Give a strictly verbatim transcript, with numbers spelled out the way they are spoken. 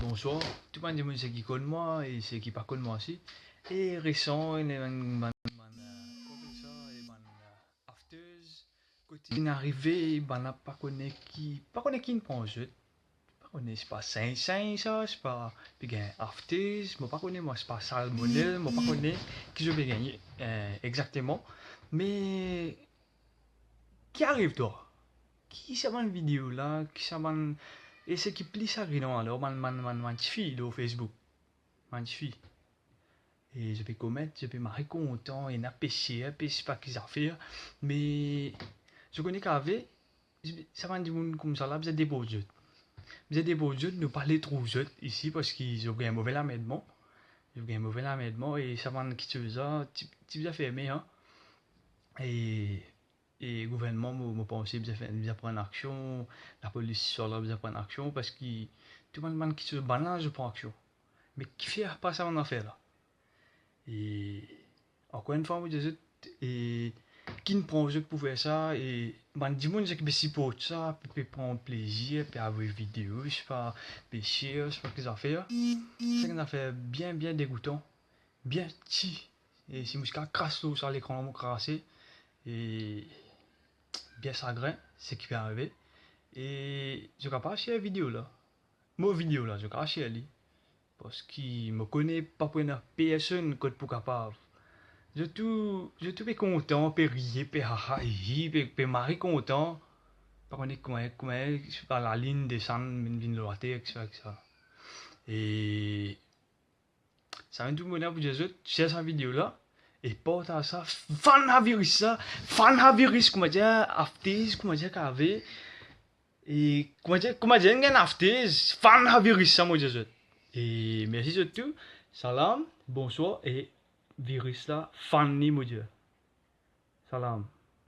bonswar. Tou bann dimoun seki konn mwa e seki pa konn mwa osi. E resan, ena bann, bann, bann, eh, koumsa, e bann, eh, afters. Kot inn arive, bann la pa kone ki, pa kone ki inn pran zot. Pa kone, se pa singn-singn sa, se pa, pe gagn afters, mo pa kone mwa, se pa salmonel, mo pa kone ki zot pe gagne, eh, exakteman. Me ki ariv twa? Ki sa bann video la, ki sa bann, e seki pli sagrinan alor, bann, bann, bann, bann tifi lor Facebook. Bann tifi. E zot pe koment, zot pe mari kontan, ena pe share, pe sipa ki zafer. Me zot kone kave, sa bann dimoun koumsa la, bizin deport zot. Bizin deport zot, nou pa le trouv zot isi, parski zot gagn move lamerdman. Zot gagn move lamerdman, e sa bann kiksoz la, ti, ti bizin ferme, an. E, e gouvernman, mo, mo panse bizin fer, bizin pran aksion, lapolis, swa la bizin pran aksion, parski tou bann, bann kiksoz, bann la, zot pran aksion. Me kifer pa sa bann zafer la? E ankor enn fwa, mo dir zot, e ki'nn pran zot pou fer sa, e bann dimoun ki pe siport sa, pe, pe pran plezir, pe avoy video, sipa, pe share, sipa ki zafer. Se enn zafer bien, bien degoutan, bien ti. E si mo ti kav kras lor sa lekran la, mo krase. E bien sagrin, seki pe arive. E zot kapav share video la. Mo video la, zot kapav share li. Parski mo kone pa pou ena personn kot pou kapav. Zot tou, zot tou pe kontan, pe riye, pe haha, hihi, pe, pe mari kontan. Pa kone kouma, kouma, sipa lalinn desann, vinn, vinn lor later, etsetera, etsetera. E samem tou mo ena pou dir zot, share sa video la, e partaz sa, fann sa viris la, fann sa viris, kouma dir, afters, kouma dir kave, e kouma dir, kouma dir, enn afters, fann sa viris sa, mo dir zot. E mersi zot tou, salam, bonswar, e viris la, fann li, mo dir. Salam.